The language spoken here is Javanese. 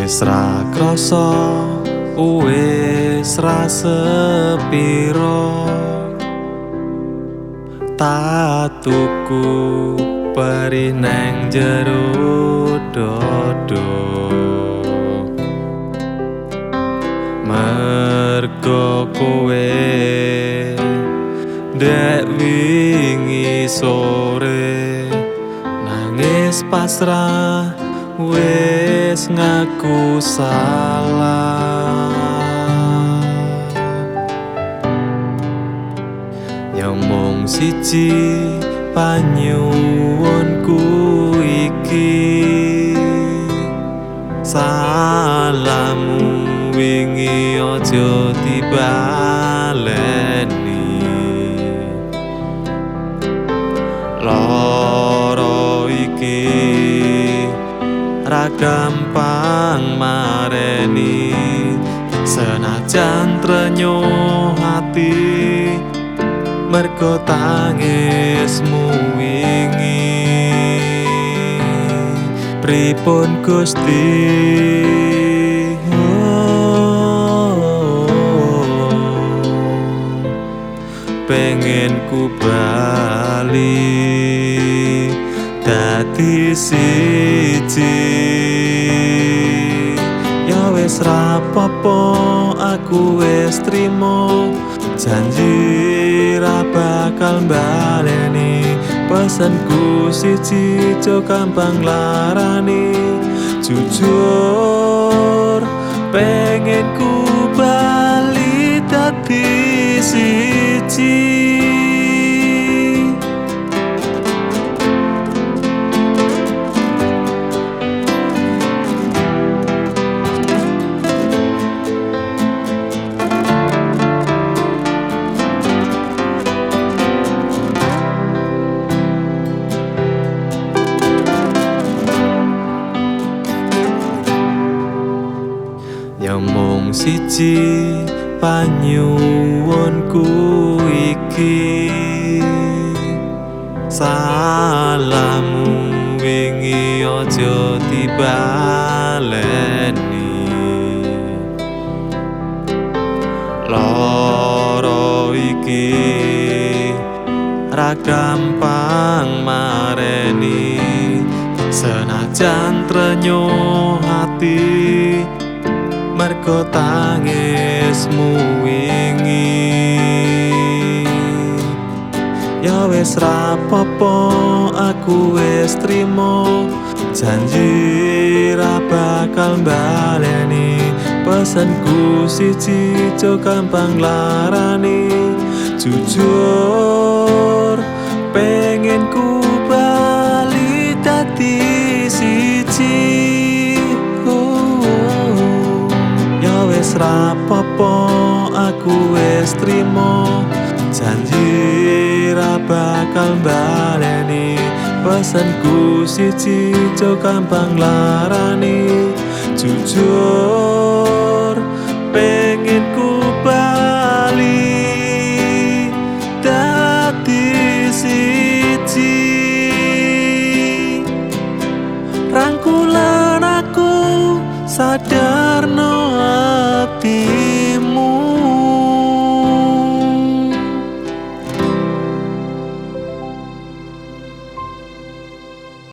Wis ra krasa, wis ra sepiro, tatuku perih neng jero dodo. Mergo kowe dek wingi sore nangis pasrah, wis ngaku salah. Ya mung siji panyuwunku iki, salahmu wingi aja dibaleni. Loro iki ra gampang mareni, senajan trenyuh ati mergo tangismu wingi. Pripun Gusti, pengen ku bali dadi siji. Ya wis ra apa-apa, aku wis trimo, janji ra bakal mbaleni. Pesenku siji, aja gampang larani. Jujur pengen ku bali dadi siji. Ya mung siji panyuwunku iki, salahmu wingi aja dibaleni. Loro iki ra gampang mareni, senajan trenyuh ati mergo tangismu wingi. Ya wis ra apa-apa, aku wis trimo, janji ra bakal mbaleni. Pesenku siji, aja gampang larani. Jujur pengen ku bali dadi siji. Ya wis ra apa-apa, aku wis trimo, janji ra bakal mbaleni. Pesenku siji, aja gampang larani. Jujur pengen ku bali dadi siji. Rangkulan aku sadarno ati.